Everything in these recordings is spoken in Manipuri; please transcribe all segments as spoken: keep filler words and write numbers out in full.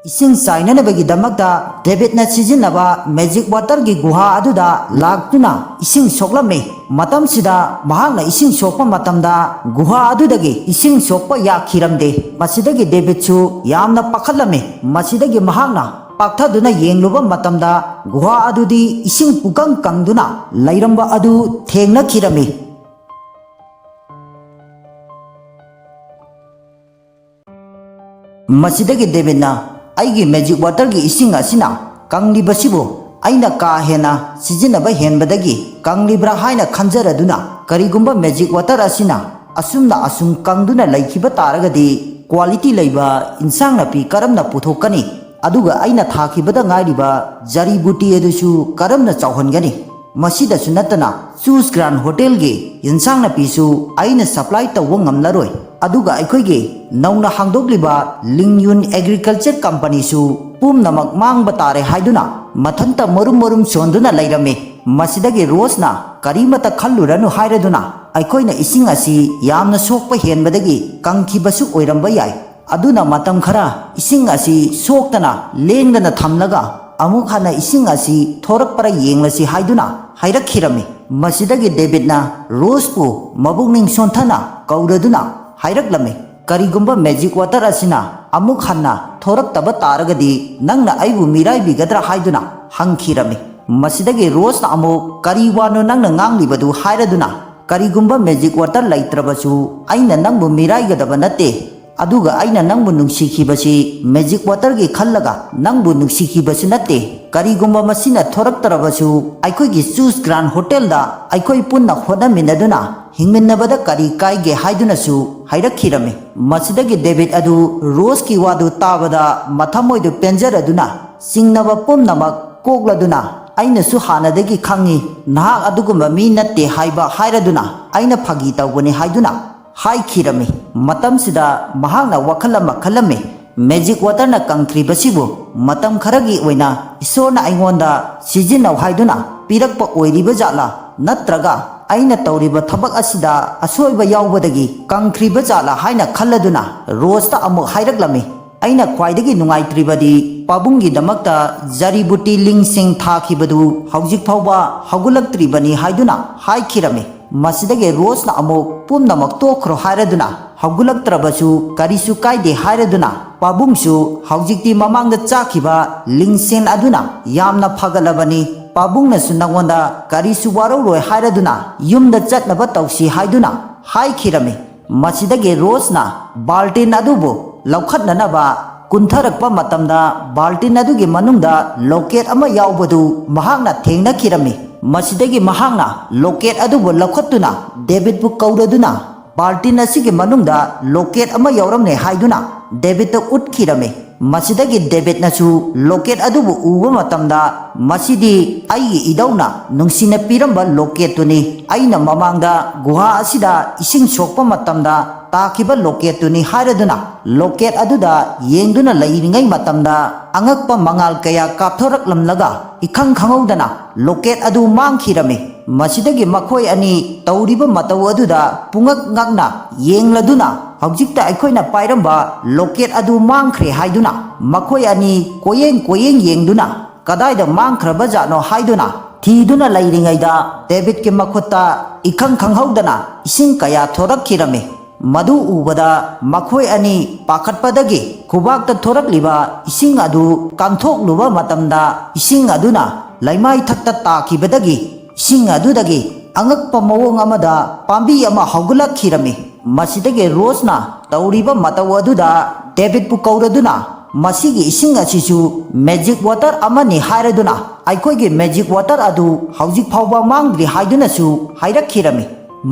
ꯏꯁꯤꯡ ꯆꯥꯏꯅꯅꯕꯒꯤꯗꯃꯛꯇ ꯗꯦꯕꯤꯠꯅ ꯁꯤꯖꯤꯟꯅꯕ ꯃꯦꯖꯤꯛ ꯋꯥꯇꯔꯒꯤ ꯒꯨꯍꯥ ꯑꯗꯨꯗ ꯂꯥꯛꯇꯨꯅ ꯏꯁꯤꯡ ꯁꯣꯛꯂꯝꯃꯤ꯫ ꯃꯇꯝꯁꯤꯗ ꯃꯍꯥꯛꯅ ꯏꯁꯤꯡ ꯁꯣꯛꯄ ꯃꯇꯝꯗ ꯒꯨꯍꯥ ꯑꯗꯨꯗꯒꯤ ꯏꯁꯤꯡ ꯁꯣꯛꯄ ꯌꯥꯈꯤꯔꯝꯗꯦ꯫ ꯃꯁꯤꯗꯒꯤ ꯗꯦꯕꯤꯠꯁꯨ ꯌꯥꯝꯅ ꯄꯥꯈꯠꯂꯝꯃꯤ꯫ ꯃꯁꯤꯗꯒꯤ ꯃꯍꯥꯛꯅ ꯄꯥꯛꯊꯗꯨꯅ ꯌꯦꯡꯂꯨꯕ ꯃꯇꯝꯗ ꯒꯨꯍꯥ ꯑꯗꯨꯗꯤ ꯏꯁꯤꯡ ꯄꯨꯀꯪ ꯀꯪꯗꯨꯅ ꯂꯩꯔꯝꯕ ꯑꯗꯨ ꯊꯦꯡꯅꯈꯤꯔꯝꯃꯤ꯫ ꯃꯁꯤꯗꯒꯤ ꯗꯦꯕꯤꯠꯅ, "ꯑꯩꯒꯤ ꯃꯦꯖꯤꯛ ꯋꯥꯇꯔꯒꯤ ꯏꯁꯤꯡ ꯑꯁꯤꯅ ꯀꯪꯂꯤꯕꯁꯤꯕꯨ ꯑꯩꯅ ꯀꯥ ꯍꯦꯟꯅ ꯁꯤꯖꯤꯟꯅꯕ ꯍꯦꯟꯕꯗꯒꯤ ꯀꯪꯂꯤꯕ꯭ꯔꯥ ꯍꯥꯏꯅ ꯈꯟꯖꯔꯗꯨꯅ, ꯀꯔꯤꯒꯨꯝꯕ ꯃꯦꯖꯤꯛ ꯋꯥꯇꯔ ꯑꯁꯤꯅ ꯑꯁꯨꯝꯅ ꯑꯁꯨꯝ ꯀꯪꯗꯨꯅ ꯂꯩꯈꯤꯕ ꯇꯥꯔꯒꯗꯤ ꯀ꯭ꯋꯥꯂꯤꯇꯤ ꯂꯩꯕ ꯏꯟꯁꯥꯡ ꯅꯥꯄꯤ ꯀꯔꯝꯅ ꯄꯨꯊꯣꯛꯀꯅꯤ? ꯑꯗꯨꯒ ꯑꯩꯅ ꯊꯥꯈꯤꯕꯗ ꯉꯥꯏꯔꯤꯕ ꯖꯔꯤ ꯕꯨꯇꯤ ꯑꯗꯨꯁꯨ ꯀꯔꯝꯅ ꯆꯥꯎꯍꯟꯒꯅꯤ? ꯃꯁꯤꯗꯁꯨ ꯅꯠꯇꯅ ꯆꯨꯁ ꯒ꯭ꯔꯥꯟ ꯍꯣꯇꯦꯜꯒꯤ ꯌꯦꯟꯁꯥꯡ ꯅꯥꯄꯤꯁꯨ ꯑꯩꯅ ꯁꯄ꯭ꯂꯥꯏ ꯇꯧꯕ ꯉꯝꯂꯔꯣꯏ꯫ ꯑꯗꯨꯒ ꯑꯩꯈꯣꯏꯒꯤ ꯅꯧꯅ ꯍꯥꯡꯗꯣꯛꯂꯤꯕ ꯂꯤꯡ ꯌꯨꯟ ꯑꯦꯒ꯭ꯔꯤꯀꯜꯆꯔ ꯀꯝꯄꯅꯤꯁꯨ ꯄꯨꯝꯅꯃꯛ ꯃꯥꯡꯕ ꯇꯥꯔꯦ" ꯍꯥꯏꯗꯨꯅ ꯃꯊꯟꯇ ꯃꯔꯨꯝ ꯃꯔꯨꯝ ꯁꯣꯟꯗꯨꯅ ꯂꯩꯔꯝꯃꯤ꯫ ꯃꯁꯤꯗꯒꯤ ꯔꯣꯁꯅ, "ꯀꯔꯤꯃꯇ ꯈꯜꯂꯨꯔꯅꯨ" ꯍꯥꯏꯔꯗꯨꯅ, "ꯑꯩꯈꯣꯏꯅ ꯏꯁꯤꯡ ꯑꯁꯤ ꯌꯥꯝꯅ ꯁꯣꯛꯄ ꯍꯦꯟꯕꯗꯒꯤ ꯀꯪꯈꯤꯕꯁꯨ ꯑꯣꯏꯔꯝꯕ ꯌꯥꯏ꯫ ꯑꯗꯨꯅ ꯃꯇꯝ ꯈꯔ ꯏꯁꯤꯡ ꯑꯁꯤ ꯁꯣꯛꯇꯅ ꯂꯦꯡꯗꯅ ꯊꯝꯂꯒ ꯑꯃꯨꯛ ꯍꯟꯅ ꯏꯁꯤꯡ ꯑꯁꯤ ꯊꯣꯔꯛꯄꯔ ꯌꯦꯡꯂꯁꯤ" ꯍꯥꯏꯗꯨꯅ ꯍꯥꯏꯔꯛꯈꯤꯔꯝꯃꯤ꯫ ꯃꯁꯤꯗꯒꯤ ꯗꯦꯕꯤꯠꯅ ꯔꯣꯁꯄꯨ ꯃꯕꯨꯛꯅꯤꯡ ꯁꯣꯟꯊꯅ ꯀꯧꯔꯗꯨꯅ ꯍꯥꯏꯔꯛꯂꯝꯃꯤ, "ꯀꯔꯤꯒꯨꯝꯕ ꯃꯦꯖꯤꯛ ꯋꯥꯇꯔ ꯑꯁꯤꯅ ꯑꯃꯨꯛ ꯍꯟꯅ ꯊꯣꯔꯛꯇꯕ ꯇꯥꯔꯒꯗꯤ ꯅꯪꯅ ꯑꯩꯕꯨ ꯃꯤꯔꯥꯏꯕꯤꯒꯗ꯭ꯔꯥ?" ꯍꯥꯏꯗꯨꯅ ꯍꯪꯈꯤꯔꯝꯃꯤ꯫ ꯃꯁꯤꯗꯒꯤ ꯔꯣꯁꯅ ꯑꯃꯨꯛ, "ꯀꯔꯤ ꯋꯥꯅꯣ ꯅꯪꯅ ꯉꯥꯡꯂꯤꯕꯗꯨ?" ꯍꯥꯏꯔꯗꯨꯅ, "ꯀꯔꯤꯒꯨꯝꯕ ꯃꯦꯖꯤꯛ ꯋꯥꯇꯔ ꯂꯩꯇ꯭ꯔꯕꯁꯨ ꯑꯩꯅ ꯅꯪꯕꯨ ꯃꯤꯔꯥꯏꯒꯗꯕ ꯅꯠꯇꯦ꯫ ꯑꯗꯨꯒ ꯑꯩꯅ ꯅꯪꯕꯨ ꯅꯨꯡꯁꯤꯈꯤꯕꯁꯤ ꯃꯦꯖꯤꯛ ꯋꯥꯇꯔꯒꯤ ꯈꯜꯂꯒ ꯅꯪꯕꯨ ꯅꯨꯡꯁꯤꯈꯤꯕꯁꯨ ꯅꯠꯇꯦ꯫ ꯀꯔꯤꯒꯨꯝꯕ ꯃꯁꯤꯅ ꯊꯣꯔꯛꯇ꯭ꯔꯕꯁꯨ ꯑꯩꯈꯣꯏꯒꯤ ꯆꯨꯁ ꯒ꯭ꯔꯥꯟ ꯍꯣꯇꯦꯜꯗ ꯑꯩꯈꯣꯏ ꯄꯨꯟꯅ ꯍꯣꯠꯅꯃꯤꯟꯅꯗꯨꯅ ꯍꯤꯡꯃꯤꯟꯅꯕꯗ ꯀꯔꯤ ꯀꯥꯏꯒꯦ?" ꯍꯥꯏꯗꯨꯅꯁꯨ ꯍꯥꯏꯔꯛꯈꯤꯔꯝꯃꯤ꯫ ꯃꯁꯤꯗꯒꯤ ꯗꯦꯕꯤꯠ ꯑꯗꯨ ꯔꯣꯁꯀꯤ ꯋꯥꯗꯨ ꯇꯥꯕꯗ ꯃꯊꯃꯣꯏꯗꯨ ꯄꯦꯟꯖꯔꯗꯨꯅ ꯆꯤꯡꯅꯕ ꯄꯨꯝꯅꯃꯛ ꯀꯣꯛꯂꯗꯨꯅ, "ꯑꯩꯅꯁꯨ ꯍꯥꯟꯅꯗꯒꯤ ꯈꯪꯏ, ꯅꯍꯥꯛ ꯑꯗꯨꯒꯨꯝꯕ ꯃꯤ ꯅꯠꯇꯦ ꯍꯥꯏꯕ ꯍꯥꯏꯔꯗꯨꯅ ꯑꯩꯅ ꯐꯥꯒꯤ ꯇꯧꯕꯅꯤ" ꯍꯥꯏꯗꯨꯅ ꯍꯥꯏꯈꯤꯔꯝꯃꯤ꯫ ꯃꯇꯝꯁꯤꯗ ꯃꯍꯥꯛꯅ ꯋꯥꯈꯜ ꯑꯃ ꯈꯜꯂꯝꯃꯤ, "ꯃꯦꯖꯤꯛ ꯋꯥꯇꯔꯅ ꯀꯪꯈ꯭ꯔꯤꯕꯁꯤꯕꯨ ꯃꯇꯝ ꯈꯔꯒꯤ ꯑꯣꯏꯅ ꯏꯁꯣꯔꯅ ꯑꯩꯉꯣꯟꯗ ꯁꯤꯖꯤꯟꯅꯧ ꯍꯥꯏꯗꯨꯅ ꯄꯤꯔꯛꯄ ꯑꯣꯏꯔꯤꯕ ꯖꯥꯠꯂꯥ? ꯅꯠꯇ꯭ꯔꯒ ꯑꯩꯅ ꯇꯧꯔꯤꯕ ꯊꯕꯛ ꯑꯁꯤꯗ ꯑꯁꯣꯏꯕ ꯌꯥꯎꯕꯗꯒꯤ ꯀꯪꯈ꯭ꯔꯤꯕ ꯖꯥꯠꯂꯥ?" ꯍꯥꯏꯅ ꯈꯜꯂꯗꯨꯅ ꯔꯣꯁꯇ ꯑꯃꯨꯛ ꯍꯥꯏꯔꯛꯂꯝꯃꯤ, ꯑꯩꯅ ꯈ꯭ꯋꯥꯏꯗꯒꯤ ꯅꯨꯡꯉꯥꯏꯇ꯭ꯔꯤꯕꯗꯤ ꯄꯥꯕꯨꯡꯒꯤꯗꯃꯛꯇ ꯖꯔꯤꯕꯨꯇꯤ ꯂꯤꯡꯁꯤꯡ ꯊꯥꯈꯤꯕꯗꯨ ꯍꯧꯖꯤꯛ ꯐꯥꯎꯕ ꯍꯧꯒꯠꯂꯛꯇ꯭ꯔꯤꯕꯅꯤ" ꯍꯥꯏꯗꯨꯅ ꯍꯥꯏꯈꯤꯔꯝꯃꯤ꯫ ꯃꯁꯤꯗꯒꯤ ꯔꯣꯁꯅ ꯑꯃꯨꯛ "ꯄꯨꯝꯅꯃꯛ ꯇꯣꯛꯈ꯭ꯔꯣ" ꯍꯥꯏꯔꯗꯨꯅ, ꯍꯧꯒꯠꯂꯛꯇ꯭ꯔꯕꯁꯨ ꯀꯔꯤꯁꯨ ꯀꯥꯏꯗꯦ ꯍꯥꯏꯔꯗꯨꯅ, ꯄꯥꯕꯨꯡꯁꯨ ꯍꯧꯖꯤꯛꯇꯤ ꯃꯃꯥꯡꯗ ꯆꯥꯈꯤꯕ ꯂꯤꯡꯁꯦꯟ ꯑꯗꯨꯅ ꯌꯥꯝꯅ ꯐꯒꯠꯂꯕꯅꯤ, ꯄꯥꯕꯨꯡꯅꯁꯨ ꯅꯉꯣꯟꯗ ꯀꯔꯤꯁꯨ ꯋꯥꯔꯧꯔꯣꯏ ꯍꯥꯏꯔꯗꯨꯅ ꯌꯨꯝꯗ ꯆꯠꯅꯕ ꯇꯧꯁꯤ ꯍꯥꯏꯗꯨꯅ ꯍꯥꯏꯈꯤꯔꯝꯃꯤ꯫ ꯃꯁꯤꯗꯒꯤ ꯔꯣꯁꯅ ꯕꯥꯜꯇꯤꯟ ꯑꯗꯨꯕꯨ ꯂꯧꯈꯠꯅꯅꯕ ꯀꯨꯟꯊꯔꯛꯄ ꯃꯇꯝꯗ, ꯕꯥꯜꯇꯤꯟ ꯑꯗꯨꯒꯤ ꯃꯅꯨꯡꯗ ꯂꯣꯀꯦꯠ ꯑꯃ ꯌꯥꯎꯕꯗꯨ ꯃꯍꯥꯛꯅ ꯊꯦꯡꯅꯈꯤꯔꯝꯃꯤ꯫ ꯃꯁꯤꯗꯒꯤ ꯃꯍꯥꯛꯅ ꯂꯣꯀꯦꯠ ꯑꯗꯨꯕꯨ ꯂꯧꯈꯠꯇꯨꯅ ꯗꯦꯕꯤꯠꯄꯨ ꯀꯧꯔꯗꯨꯅ, ꯕꯥꯜꯇꯤꯟ ꯑꯁꯤꯒꯤ ꯃꯅꯨꯡꯗ ꯂꯣꯀꯦꯠ ꯑꯃ ꯌꯥꯎꯔꯝꯂꯦ ꯍꯥꯏꯗꯨꯅ ꯗꯦꯕꯤꯠꯇ ꯎꯠꯈꯤꯔꯝꯃꯤ꯫ ꯃꯁꯤꯗꯒꯤ ꯗꯦꯕꯤꯠꯅꯁꯨ ꯂꯣꯀꯦꯠ ꯑꯗꯨꯕꯨ ꯎꯕ ꯃꯇꯝꯗ, "ꯃꯁꯤꯗꯤ ꯑꯩꯒꯤ ꯏꯙꯧꯅ ꯅꯨꯡꯁꯤꯅ ꯄꯤꯔꯝꯕ ꯂꯣꯀꯦꯠꯇꯨꯅꯤ, ꯑꯩꯅ ꯃꯃꯥꯡꯗ ꯒꯨꯍꯥ ꯑꯁꯤꯗ ꯏꯁꯤꯡ ꯁꯣꯛꯄ ꯃꯇꯝꯗ ꯇꯥꯈꯤꯕ ꯂꯣꯀꯦꯠꯇꯨꯅꯤ" ꯍꯥꯏꯔꯗꯨꯅ ꯂꯣꯀꯦꯠ ꯑꯗꯨꯗ ꯌꯦꯡꯗꯨꯅ ꯂꯩꯔꯤꯉꯩ ꯃꯇꯝꯗ, ꯑꯉꯛꯄ ꯃꯉꯥꯜ ꯀꯌꯥ ꯀꯥꯞꯊꯣꯔꯛꯂꯝꯂꯒ ꯏꯈꯪ ꯈꯪꯍꯧꯗꯅ ꯂꯣꯀꯦꯠ ꯑꯗꯨ ꯃꯥꯡꯈꯤꯔꯝꯃꯤ꯫ ꯃꯁꯤꯗꯒꯤ ꯃꯈꯣꯏ ꯑꯅꯤ ꯇꯧꯔꯤꯕ ꯃꯇꯧ ꯑꯗꯨꯗ ꯄꯨꯡꯉꯛ ꯉꯛꯅ ꯌꯦꯡꯂꯗꯨꯅ, ꯍꯧꯖꯤꯛꯇ ꯑꯩꯈꯣꯏꯅ ꯄꯥꯏꯔꯝꯕ ꯂꯣꯀꯦꯠ ꯑꯗꯨ ꯃꯥꯡꯈ꯭ꯔꯦ ꯍꯥꯏꯗꯨꯅ ꯃꯈꯣꯏ ꯑꯅꯤ ꯀꯣꯌꯦꯡ ꯀꯣꯌꯦꯡ ꯌꯦꯡꯗꯨꯅ ꯀꯗꯥꯏꯗ ꯃꯥꯡꯈ꯭ꯔꯕꯖꯥꯠꯅꯣ ꯍꯥꯏꯗꯨꯅ ꯊꯤꯗꯨꯅ ꯂꯩꯔꯤꯉꯩꯗ, ꯗꯦꯕꯤꯠꯀꯤ ꯃꯈꯨꯠꯇ ꯏꯈꯪ ꯈꯪꯍꯧꯗꯅ ꯏꯁꯤꯡ ꯀꯌꯥ ꯊꯣꯔꯛꯈꯤꯔꯝꯃꯤ꯫ ꯃꯗꯨ ꯎꯕꯗ ꯃꯈꯣꯏ ꯑꯅꯤ ꯄꯥꯈꯠꯄꯗꯒꯤ ꯈꯨꯕꯥꯛꯇ ꯊꯣꯔꯛꯂꯤꯕ ꯏꯁꯤꯡ ꯑꯗꯨ ꯀꯥꯡꯊꯣꯛꯂꯨꯕ ꯃꯇꯝꯗ, ꯏꯁꯤꯡ ꯑꯗꯨꯅ ꯂꯩꯃꯥꯏ ꯊꯛꯇ ꯇꯥꯈꯤꯕꯗꯒꯤ, ꯏꯁꯤꯡ ꯑꯗꯨꯗꯒꯤ ꯑꯉꯛꯄ ꯃꯑꯣꯡ ꯑꯃꯗ ꯄꯥꯝꯕꯤ ꯑꯃ ꯍꯧꯒꯠꯂꯛꯈꯤꯔꯝꯃꯤ꯫ ꯃꯁꯤꯗꯒꯤ ꯔꯣꯁꯅ ꯇꯧꯔꯤꯕ ꯃꯇꯧ ꯑꯗꯨꯗ ꯗꯦꯕꯤꯠꯄꯨ ꯀꯧꯔꯗꯨꯅ, "ꯃꯁꯤꯒꯤ ꯏꯁꯤꯡ ꯑꯁꯤꯁꯨ ꯃꯦꯖꯤꯛ ꯋꯥꯇꯔ ꯑꯃꯅꯤ" ꯍꯥꯏꯔꯗꯨꯅ, ꯑꯩꯈꯣꯏꯒꯤ ꯃꯦꯖꯤꯛ ꯋꯥꯇꯔ ꯑꯗꯨ ꯍꯧꯖꯤꯛ ꯐꯥꯎꯕ ꯃꯥꯡꯗ꯭ꯔꯤ ꯍꯥꯏꯗꯨꯅꯁꯨ ꯍꯥꯏꯔꯛꯈꯤꯔꯝꯃꯤ꯫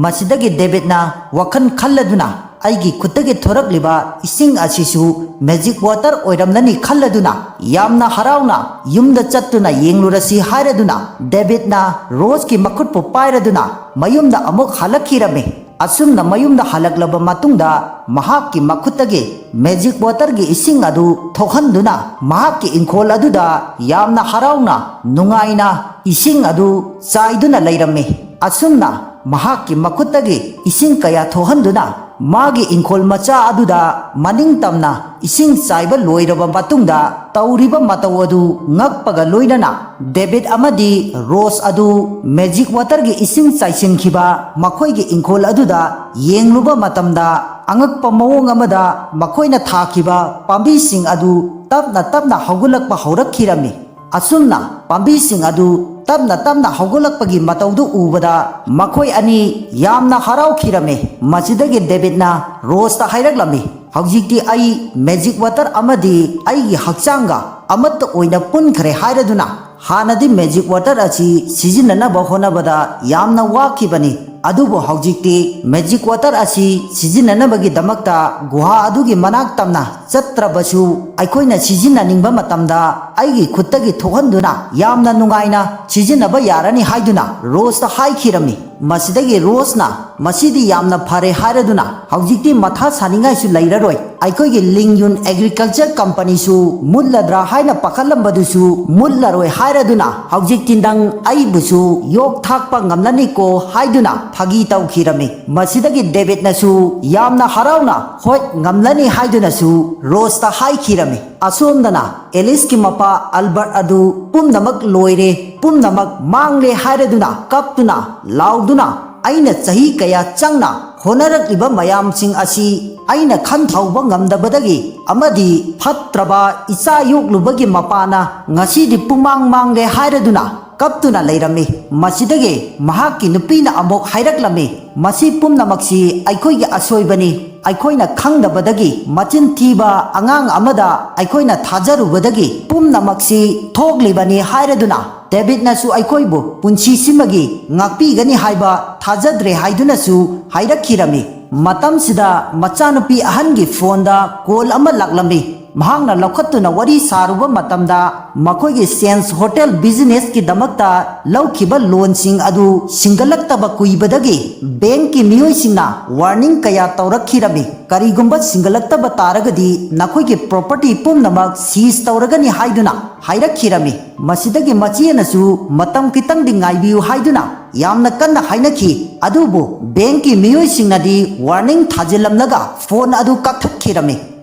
ꯃꯁꯤꯗꯒꯤ ꯗꯦꯕꯤꯠꯅ ꯋꯥꯈꯜ ꯈꯜꯂꯗꯨꯅ, "ꯑꯩꯒꯤ ꯈꯨꯠꯇꯒꯤ ꯊꯣꯔꯛꯂꯤꯕ ꯏꯁꯤꯡ ꯑꯁꯤꯁꯨ ꯃꯦꯖꯤꯛ ꯋꯥꯇꯔ ꯑꯣꯏꯔꯝꯂꯅꯤ" ꯈꯜꯂꯗꯨꯅ, ꯌꯥꯝꯅ ꯍꯔꯥꯎꯅ ꯌꯨꯝꯗ ꯆꯠꯇꯨꯅ ꯌꯦꯡꯂꯨꯔꯁꯤ ꯍꯥꯏꯔꯗꯨꯅ, ꯗꯦꯕꯤꯠꯅ ꯔꯣꯁꯀꯤ ꯃꯈꯨꯠꯄꯨ ꯄꯥꯏꯔꯗꯨꯅ ꯃꯌꯨꯝꯗ ꯑꯃꯨꯛ ꯍꯜꯂꯛꯈꯤꯔꯝꯃꯤ꯫ ꯑꯁꯨꯝꯅ ꯃꯌꯨꯝꯗ ꯍꯜꯂꯛꯂꯕ ꯃꯇꯨꯡꯗ, ꯃꯍꯥꯛꯀꯤ ꯃꯈꯨꯠꯇꯒꯤ ꯃꯦꯖꯤꯛ ꯋꯥꯇꯔꯒꯤ ꯏꯁꯤꯡ ꯑꯗꯨ ꯊꯣꯛꯍꯟꯗꯨꯅ, ꯃꯍꯥꯛꯀꯤ ꯏꯪꯈꯣꯜ ꯑꯗꯨꯗ ꯌꯥꯝꯅ ꯍꯔꯥꯎꯅ, ꯅꯨꯡꯉꯥꯏꯅ ꯏꯁꯤꯡ ꯑꯗꯨ ꯆꯥꯏꯗꯨꯅ ꯂꯩꯔꯝꯃꯤ꯫ ꯑꯁꯨꯝꯅ ꯃꯍꯥꯛꯀꯤ ꯃꯈꯨꯠꯇꯒꯤ ꯏꯁꯤꯡ ꯀꯌꯥ ꯊꯣꯛꯍꯟꯗꯨꯅ, ꯃꯥꯒꯤ ꯏꯪꯈꯣꯜ ꯃꯆꯥ ꯑꯗꯨꯗ ꯃꯅꯤꯡ ꯇꯝꯅ ꯏꯁꯤꯡ ꯆꯥꯏꯕ ꯂꯣꯏꯔꯕ ꯃꯇꯨꯡꯗ, ꯇꯧꯔꯤꯕ ꯃꯇꯧ ꯑꯗꯨ ꯉꯛꯄꯒ ꯂꯣꯏꯅꯅ ꯗꯦꯕꯤꯠ ꯑꯃꯗꯤ ꯔꯣꯁ ꯑꯗꯨ ꯃꯦꯖꯤꯛ ꯋꯥꯇꯔꯒꯤ ꯏꯁꯤꯡ ꯆꯥꯏꯁꯤꯟꯈꯤꯕ ꯃꯈꯣꯏꯒꯤ ꯏꯪꯈꯣꯜ ꯑꯗꯨꯗ ꯌꯦꯡꯂꯨꯕ ꯃꯇꯝꯗ, ꯑꯉꯛꯄ ꯃꯑꯣꯡ ꯑꯃꯗ ꯃꯈꯣꯏꯅ ꯊꯥꯈꯤꯕ ꯄꯥꯝꯕꯤꯁꯤꯡ ꯑꯗꯨ ꯇꯞꯅ ꯇꯞꯅ ꯍꯧꯒꯠꯂꯛꯄ ꯍꯧꯔꯛꯈꯤꯔꯝꯃꯤ꯫ ꯑꯁꯨꯝꯅ ꯄꯥꯝꯕꯤꯁꯤꯡ ꯑꯗꯨ ꯇꯞꯅ ꯇꯞꯅ ꯍꯧꯒꯠꯂꯛꯄꯒꯤ ꯃꯇꯧꯗꯨ ꯎꯕꯗ ꯃꯈꯣꯏ ꯑꯅꯤ ꯌꯥꯝꯅ ꯍꯔꯥꯎꯈꯤꯔꯝꯃꯤ꯫ ꯃꯁꯤꯗꯒꯤ ꯗꯦꯕꯤꯠꯅ ꯔꯣꯁꯇ ꯍꯥꯏꯔꯛꯂꯝꯃꯤ, "ꯍꯧꯖꯤꯛꯇꯤ ꯑꯩ ꯃꯦꯖꯤꯛ ꯋꯥꯇꯔ ꯑꯃꯗꯤ ꯑꯩꯒꯤ ꯍꯛꯆꯥꯡꯒ ꯑꯃꯠꯇ ꯑꯣꯏꯅ ꯄꯨꯟꯈ꯭ꯔꯦ" ꯍꯥꯏꯔꯗꯨꯅ, ꯍꯥꯟꯅꯗꯤ ꯃꯦꯖꯤꯛ ꯋꯥꯇꯔ ꯑꯁꯤ ꯁꯤꯖꯤꯟꯅꯅꯕ ꯍꯣꯠꯅꯕꯗ ꯌꯥꯝꯅ ꯋꯥꯈꯤꯕꯅꯤ꯫ ꯑꯗꯨꯕꯨ ꯍꯧꯖꯤꯛꯇꯤ ꯃꯦꯖꯤꯛ ꯋꯥꯇꯔ ꯑꯁꯤ ꯁꯤꯖꯤꯟꯅꯅꯕꯒꯤꯗꯃꯛꯇ ꯒꯨꯍꯥ ꯑꯗꯨꯒꯤ ꯃꯅꯥꯛ ꯇꯝꯅ ꯆꯠꯇ꯭ꯔꯕꯁꯨ, ꯑꯩꯈꯣꯏꯅ ꯁꯤꯖꯤꯟꯅꯅꯤꯡꯕ ꯃꯇꯝꯗ ꯑꯩꯒꯤ ꯈꯨꯠꯇꯒꯤ ꯊꯣꯛꯍꯟꯗꯨꯅ ꯌꯥꯝꯅ ꯅꯨꯡꯉꯥꯏꯅ ꯁꯤꯖꯤꯟꯅꯕ ꯌꯥꯔꯅꯤ ꯍꯥꯏꯗꯨꯅ ꯔꯣꯁꯇ ꯍꯥꯏꯈꯤꯔꯝꯃꯤ꯫ ꯃꯁꯤꯗꯒꯤ ꯔꯣꯁꯅ, "ꯃꯁꯤꯗꯤ ꯌꯥꯝꯅ ꯐꯔꯦ" ꯍꯥꯏꯔꯗꯨꯅ, "ꯍꯧꯖꯤꯛꯇꯤ ꯃꯊꯥ ꯁꯥꯅꯤꯡꯉꯥꯏꯁꯨ ꯂꯩꯔꯔꯣꯏ꯫ ꯑꯩꯈꯣꯏꯒꯤ ꯂꯤꯡ ꯌꯨꯟ ꯑꯦꯒ꯭ꯔꯤꯀꯜꯆꯔ ꯀꯝꯄꯅꯤꯁꯨ ꯃꯨꯠꯂꯗ꯭ꯔꯥ ꯍꯥꯏꯅ ꯄꯥꯈꯠꯂꯝꯕꯗꯨꯁꯨ ꯃꯨꯠꯂꯔꯣꯏ ꯍꯥꯏꯔꯗꯨꯅ, ꯍꯧꯖꯤꯛꯇꯤ ꯅꯪ ꯑꯩꯕꯨꯁꯨ ꯌꯣꯛ ꯊꯥꯛꯄ ꯉꯝꯂꯅꯤꯀꯣ" ꯍꯥꯏꯗꯨꯅ ꯐꯥꯒꯤ ꯇꯧꯈꯤꯔꯝꯃꯤ꯫ ꯃꯁꯤꯗꯒꯤ ꯗꯦꯕꯤꯠꯅꯁꯨ ꯌꯥꯝꯅ ꯍꯔꯥꯎꯅ, "ꯍꯣꯏ, ꯉꯝꯂꯅꯤ" ꯍꯥꯏꯗꯨꯅꯁꯨ ꯔꯣꯁꯇ ꯍꯥꯏꯈꯤꯔꯝꯃꯤ꯫ ꯑꯁꯣꯝꯗꯅ ꯑꯦꯂꯤꯁꯀꯤ ꯃꯄꯥ ꯑꯜꯕꯔꯠ ꯑꯗꯨ ꯄꯨꯝꯅꯃꯛ ꯂꯣꯏꯔꯦ, ꯄꯨꯝꯅꯃꯛ ꯃꯥꯡꯂꯦ ꯍꯥꯏꯔꯗꯨꯅ ꯀꯞꯇꯨꯅ, ꯂꯥꯎꯗꯨꯅ, "ꯑꯩꯅ ꯆꯍꯤ ꯀꯌꯥ ꯆꯪꯅ ꯍꯣꯠꯅꯔꯛꯂꯤꯕ ꯃꯌꯥꯝꯁꯤꯡ ꯑꯁꯤ ꯑꯩꯅ ꯈꯟꯊꯍꯧꯕ ꯉꯝꯗꯕꯗꯒꯤ ꯑꯃꯗꯤ ꯐꯠꯇ꯭ꯔꯕ ꯏꯆꯥ ꯌꯣꯛꯂꯨꯕꯒꯤ ꯃꯄꯥꯅ ꯉꯁꯤꯗꯤ ꯄꯨꯡꯃꯥꯡ ꯃꯥꯡꯂꯦ" ꯍꯥꯏꯔꯗꯨꯅ ꯀꯞꯇꯨꯅ ꯂꯩꯔꯝꯃꯤ꯫ ꯃꯁꯤꯗꯒꯤ ꯃꯍꯥꯛꯀꯤ ꯅꯨꯄꯤꯅ ꯑꯃꯨꯛ ꯍꯥꯏꯔꯛꯂꯝꯃꯤ, "ꯃꯁꯤ ꯄꯨꯝꯅꯃꯛꯁꯤ ꯑꯩꯈꯣꯏꯒꯤ ꯑꯁꯣꯏꯕꯅꯤ꯫ ꯑꯩꯈꯣꯏꯅ ꯈꯪꯗꯕꯗꯒꯤ ꯃꯆꯤꯟ ꯊꯤꯕ ꯑꯉꯥꯡ ꯑꯃꯗ ꯑꯩꯈꯣꯏꯅ ꯊꯥꯖꯔꯨꯕꯗꯒꯤ ꯄꯨꯝꯅꯃꯛꯁꯤ ꯊꯣꯛꯂꯤꯕꯅꯤ" ꯍꯥꯏꯔꯗꯨꯅ, ꯗꯦꯕꯤꯠꯅꯁꯨ ꯑꯩꯈꯣꯏꯕꯨ ꯄꯨꯟꯁꯤꯁꯤꯃꯒꯤ ꯉꯥꯛꯄꯤꯒꯅꯤ ꯍꯥꯏꯕ ꯊꯥꯖꯗ꯭ꯔꯦ ꯍꯥꯏꯗꯨꯅꯁꯨ ꯍꯥꯏꯔꯛꯈꯤꯔꯝꯃꯤ꯫ ꯃꯇꯝꯁꯤꯗ ꯃꯆꯥꯅꯨꯄꯤ ꯑꯍꯟꯒꯤ ꯐꯣꯟꯗ ꯀꯣꯜ ꯑꯃ ꯂꯥꯛꯂꯝꯃꯤ꯫ ꯃꯍꯥꯛꯅ ꯂꯧꯈꯠꯇꯨꯅ ꯋꯥꯔꯤ ꯁꯥꯔꯨꯕ ꯃꯇꯝꯗ, ꯃꯈꯣꯏꯒꯤ ꯁꯦꯟꯁ ꯍꯣꯇꯦꯜ ꯕꯤꯖꯤꯅꯦꯁꯀꯤꯗꯃꯛꯇ ꯂꯧꯈꯤꯕ ꯂꯣꯟꯁꯤꯡ ꯑꯗꯨ ꯁꯤꯡꯒꯠꯂꯛꯇꯕ ꯀꯨꯏꯕꯗꯒꯤ ꯕꯦꯡꯀꯤ ꯃꯤꯑꯣꯏꯁꯤꯡꯅ ꯋꯥꯔꯅꯤꯡ ꯀꯌꯥ ꯇꯧꯔꯛꯈꯤꯔꯝꯃꯤ꯫ "ꯀꯔꯤꯒꯨꯝꯕ ꯁꯤꯡꯒꯠꯂꯛꯇꯕ ꯇꯥꯔꯒꯗꯤ ꯅꯈꯣꯏꯒꯤ ꯄ꯭ꯔꯣꯄꯔꯇꯤ ꯄꯨꯝꯅꯃꯛ ꯁꯤꯖ ꯇꯧꯔꯒꯅꯤ" ꯍꯥꯏꯗꯨꯅ ꯍꯥꯏꯔꯛꯈꯤꯔꯝꯃꯤ꯫ ꯃꯁꯤꯗꯒꯤ ꯃꯆꯦꯅꯁꯨ "ꯃꯇꯝ ꯈꯤꯇꯪꯗꯤ ꯉꯥꯏꯕꯤꯌꯨ" ꯍꯥꯏꯗꯨꯅ ꯌꯥꯝꯅ ꯀꯟꯅ ꯍꯥꯏꯅꯈꯤ꯫ ꯑꯗꯨꯕꯨ ꯕꯦꯡꯀꯤ ꯃꯤꯑꯣꯏꯁꯤꯡꯅꯗꯤ ꯋꯥꯔꯅꯤꯡ ꯊꯥꯖꯤꯜꯂꯝꯂꯒ ꯐꯣꯟ ꯑꯗꯨ ꯀꯛꯊꯠꯈꯤꯔꯝꯃꯤ꯫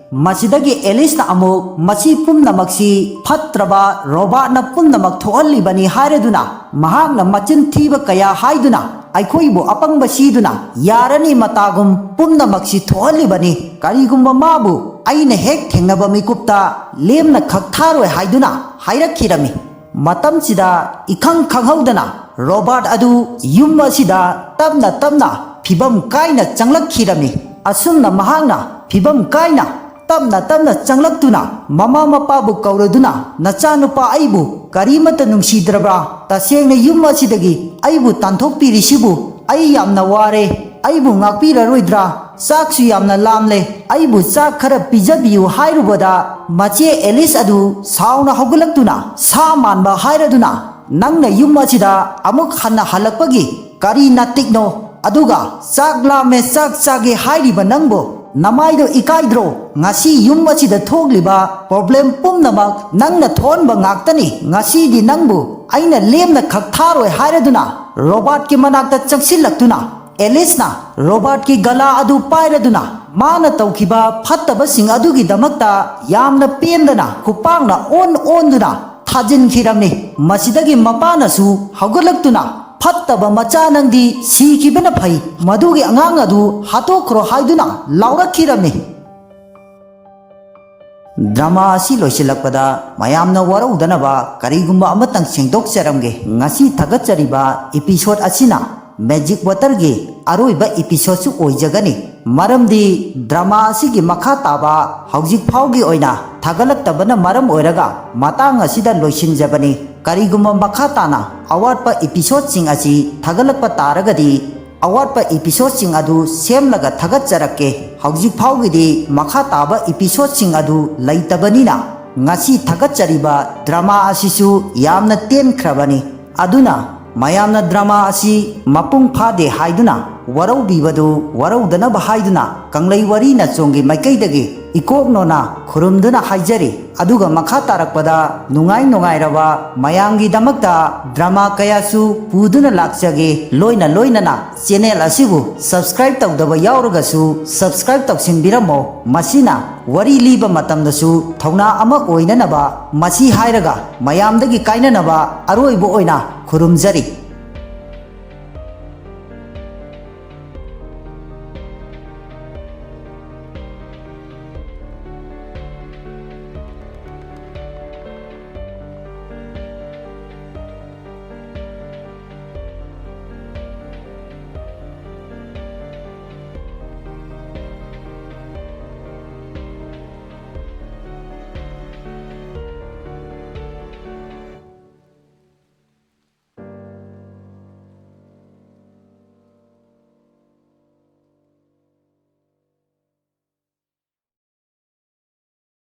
ꯃꯁꯤꯗꯒꯤ ꯑꯦꯂꯤꯁꯅ ꯑꯃꯨꯛ "ꯃꯁꯤ ꯄꯨꯝꯅꯃꯛꯁꯤ ꯐꯠꯇ꯭ꯔꯕ ꯔꯣꯕꯥꯔꯠꯅ ꯄꯨꯝꯅꯃꯛ ꯊꯣꯛꯍꯜꯂꯤꯕꯅꯤ" ꯍꯥꯏꯔꯗꯨꯅ, ꯃꯍꯥꯛꯅ ꯃꯆꯤꯟ ꯊꯤꯕ ꯀꯌꯥ ꯍꯥꯏꯗꯨꯅ ꯑꯩꯈꯣꯏꯕꯨ ꯑꯄꯪꯕ ꯁꯤꯗꯨꯅ "ꯌꯥꯔꯅꯤ ꯃꯇꯥꯒꯨꯝ ꯄꯨꯝꯅꯃꯛꯁꯤ ꯊꯣꯛꯍꯜꯂꯤꯕꯅꯤ꯫ ꯀꯔꯤꯒꯨꯝꯕ ꯃꯥꯕꯨ ꯑꯩꯅ ꯍꯦꯛ ꯊꯦꯡꯅꯕ ꯃꯤꯀꯨꯞꯇ ꯂꯦꯝꯅ ꯈꯛ ꯊꯥꯔꯣꯏ" ꯍꯥꯏꯗꯨꯅ ꯍꯥꯏꯔꯛꯈꯤꯔꯝꯃꯤ꯫ ꯃꯇꯝꯁꯤꯗ ꯏꯈꯪ ꯈꯪꯍꯧꯗꯅ ꯔꯣꯕꯥꯔꯠ ꯑꯗꯨ ꯌꯨꯝ ꯑꯁꯤꯗ ꯇꯞꯅ ꯇꯞꯅ ꯐꯤꯕꯝ ꯀꯥꯏꯅ ꯆꯪꯂꯛꯈꯤꯔꯝꯃꯤ꯫ ꯑꯁꯨꯝꯅ ꯃꯍꯥꯛꯅ ꯐꯤꯕꯝ ꯀꯥꯏꯅ ꯇꯞꯅ ꯇꯞꯅ ꯆꯪꯂꯛꯇꯨꯅ ꯃꯃꯥ ꯃꯄꯥꯕꯨ ꯀꯧꯔꯗꯨꯅ, "ꯅꯆꯥꯅꯨꯄꯥ ꯑꯩꯕꯨ ꯀꯔꯤꯃꯠꯇ ꯅꯨꯡꯁꯤꯗ꯭ꯔꯕ꯭ꯔꯥ? ꯇꯁꯦꯡꯅ ꯌꯨꯝ ꯑꯁꯤꯗꯒꯤ ꯑꯩꯕꯨ ꯇꯥꯟꯊꯣꯛꯄꯤꯔꯤꯁꯤꯕꯨ ꯑꯩ ꯌꯥꯝꯅ ꯋꯥꯔꯦ꯫ ꯑꯩꯕꯨ ꯉꯥꯛꯄꯤꯔꯔꯣꯏꯗ꯭ꯔꯥ? ꯆꯥꯛꯁꯨ ꯌꯥꯝꯅ ꯂꯥꯝꯂꯦ꯫ ꯑꯩꯕꯨ ꯆꯥꯛ ꯈꯔ ꯄꯤꯖꯕꯤꯌꯨ" ꯍꯥꯏꯔꯨꯕꯗ, ꯃꯆꯦ ꯑꯦꯂꯤꯁ ꯑꯗꯨ ꯁꯥꯎꯅ ꯍꯧꯒꯠꯂꯛꯇꯨꯅ, "ꯁꯥ ꯃꯥꯟꯕ" ꯍꯥꯏꯔꯗꯨꯅ, "ꯅꯪꯅ ꯌꯨꯝ ꯑꯁꯤꯗ ꯑꯃꯨꯛ ꯍꯟꯅ ꯍꯜꯂꯛꯄꯒꯤ ꯀꯔꯤ ꯅꯥꯇꯤꯛꯅꯣ? ꯑꯗꯨꯒ ꯆꯥꯛ ꯂꯥꯝꯃꯦ, ꯆꯥꯛ ꯆꯥꯒꯦ ꯍꯥꯏꯔꯤꯕ ꯅꯪꯕꯨ ꯅꯃꯥꯏꯗꯣ ꯏꯀꯥꯏꯗ꯭ꯔꯣ? ꯉꯁꯤ ꯌꯨꯝ ꯑꯁꯤꯗ ꯊꯣꯛꯂꯤꯕ ꯄ꯭ꯔꯣꯕ꯭ꯂꯦꯝ ꯄꯨꯝꯅꯃꯛ ꯅꯪꯅ ꯊꯣꯛꯍꯟꯕ ꯉꯥꯛꯇꯅꯤ꯫ ꯉꯁꯤꯗꯤ ꯅꯪꯕꯨ ꯑꯩꯅ ꯂꯦꯝꯅ ꯈꯛ ꯊꯥꯔꯣꯏ" ꯍꯥꯏꯔꯗꯨꯅ ꯔꯣꯕꯥꯔꯠꯀꯤ ꯃꯅꯥꯛꯇ ꯆꯪꯁꯤꯜꯂꯛꯇꯨꯅ, ꯑꯦꯂꯤꯁꯅ ꯔꯣꯕꯥꯔꯠꯀꯤ ꯒꯂꯥ ꯑꯗꯨ ꯄꯥꯏꯔꯗꯨꯅ, ꯃꯥꯅ ꯇꯧꯈꯤꯕ ꯐꯠꯇꯕꯁꯤꯡ ꯑꯗꯨꯒꯤꯗꯃꯛꯇ ꯌꯥꯝꯅ ꯄꯦꯟꯗꯅ ꯈꯨꯄꯥꯛꯅ ꯑꯣꯟ ꯑꯣꯟꯗꯨꯅ ꯊꯥꯖꯤꯟꯈꯤꯔꯝꯃꯤ꯫ ꯃꯁꯤꯗꯒꯤ ꯃꯄꯥꯅꯁꯨ ꯍꯧꯒꯠꯂꯛꯇꯨꯅ, "ꯐꯠꯇꯕ ꯃꯆꯥ ꯅꯪꯗꯤ ꯁꯤꯈꯤꯕꯅ ꯐꯩ, ꯃꯗꯨꯒꯤ ꯑꯉꯥꯡ ꯑꯗꯨ ꯍꯥꯠꯇꯣꯛꯈ꯭ꯔꯣ" ꯍꯥꯏꯗꯨꯅ ꯂꯥꯎꯔꯛꯈꯤꯔꯝꯃꯤ꯫ ꯗ꯭ꯔꯃꯥ ꯑꯁꯤ ꯂꯣꯏꯁꯤꯜꯂꯛꯄꯗ ꯃꯌꯥꯝꯅ ꯋꯥꯔꯧꯗꯅꯕ ꯀꯔꯤꯒꯨꯝꯕ ꯑꯃꯇꯪ ꯁꯦꯡꯗꯣꯛꯆꯔꯝꯒꯦ꯫ ꯉꯁꯤ ꯊꯥꯒꯠꯆꯔꯤꯕ ꯏꯄꯤꯁꯣꯠ ꯑꯁꯤꯅ ꯃꯦꯖꯤꯛ ꯋꯥꯇꯔꯒꯤ ꯑꯔꯣꯏꯕ ꯏꯄꯤꯁꯣꯠꯁꯨ ꯑꯣꯏꯖꯒꯅꯤ꯫ ꯃꯔꯝꯗꯤ ꯗ꯭ꯔꯃꯥ ꯑꯁꯤꯒꯤ ꯃꯈꯥ ꯇꯥꯕ ꯍꯧꯖꯤꯛ ꯐꯥꯎꯒꯤ ꯑꯣꯏꯅ ꯊꯥꯒꯠꯂꯛꯇꯕꯅ ꯃꯔꯝ ꯑꯣꯏꯔꯒ ꯃꯇꯥꯡ ꯑꯁꯤꯗ ꯂꯣꯏꯁꯤꯟꯖꯕꯅꯤ꯫ ꯀꯔꯤꯒꯨꯝꯕ ꯃꯈꯥ ꯇꯥꯅ ꯑꯋꯥꯠꯄ ꯏꯄꯤꯁꯣꯠꯁꯤꯡ ꯑꯁꯤ ꯊꯥꯒꯠꯂꯛꯄ ꯇꯥꯔꯒꯗꯤ, ꯑꯋꯥꯠꯄ ꯏꯄꯤꯁꯣꯠꯁꯤꯡ ꯑꯗꯨ ꯁꯦꯝꯂꯒ ꯊꯥꯒꯠꯆꯔꯛꯀꯦ꯫ ꯍꯧꯖꯤꯛ ꯐꯥꯎꯒꯤꯗꯤ ꯃꯈꯥ ꯇꯥꯕ episodeꯁꯤꯡ ꯑꯗꯨ ꯂꯩꯇꯕꯅꯤꯅ, ꯉꯁꯤ ꯊꯥꯒꯠꯆꯔꯤꯕ drama ꯑꯁꯤꯁꯨ ꯌꯥꯝꯅ ꯇꯦꯟꯈ꯭ꯔꯕꯅꯤ꯫ ꯑꯗꯨꯅ ꯃꯌꯥꯝꯅ drama ꯑꯁꯤ ꯃꯄꯨꯡ ꯐꯥꯗꯦ ꯍꯥꯏꯗꯨꯅ ꯋꯥꯔꯧꯕꯤꯕꯗꯨ ꯋꯥꯔꯧꯗꯅꯕ ꯍꯥꯏꯗꯨꯅ ꯀꯪꯂꯩ ꯋꯥꯔꯤ ꯅꯆꯣꯡꯒꯤ ꯃꯥꯏꯀꯩꯗꯒꯤ ꯏꯀꯣꯛꯅꯣꯅ ꯈꯨꯔꯨꯝꯗꯨꯅ ꯍꯥꯏꯖꯔꯤ꯫ ꯑꯗꯨꯒ ꯃꯈꯥ ꯇꯥꯔꯛꯄꯗ ꯅꯨꯡꯉꯥꯏ ꯅꯨꯡꯉꯥꯏꯔꯕ ꯃꯌꯥꯝꯒꯤꯗꯃꯛꯇ drama ꯀꯌꯥꯁꯨ ꯄꯨꯗꯨꯅ ꯂꯥꯛꯆꯒꯦ꯫ ꯂꯣꯏꯅ ꯂꯣꯏꯅꯅ channel ꯑꯁꯤꯕꯨ subscribe ꯇꯧꯗꯕ ꯌꯥꯎꯔꯒꯁꯨ subscribe ꯇꯧꯁꯤꯟꯕꯤꯔꯝꯃꯣ꯫ ꯃꯁꯤꯅ ꯋꯥꯔꯤ ꯂꯤꯕ ꯃꯇꯝꯗꯁꯨ ꯊꯧꯅꯥ ꯑꯃ ꯑꯣꯏꯅꯅꯕ꯫ ꯃꯁꯤ ꯍꯥꯏꯔꯒ ꯃꯌꯥꯝꯗꯒꯤ ꯀꯥꯏꯅꯅꯕ ꯑꯔꯣꯏꯕ ꯑꯣꯏꯅ ꯈꯨꯔꯨꯝꯖꯔꯤ꯫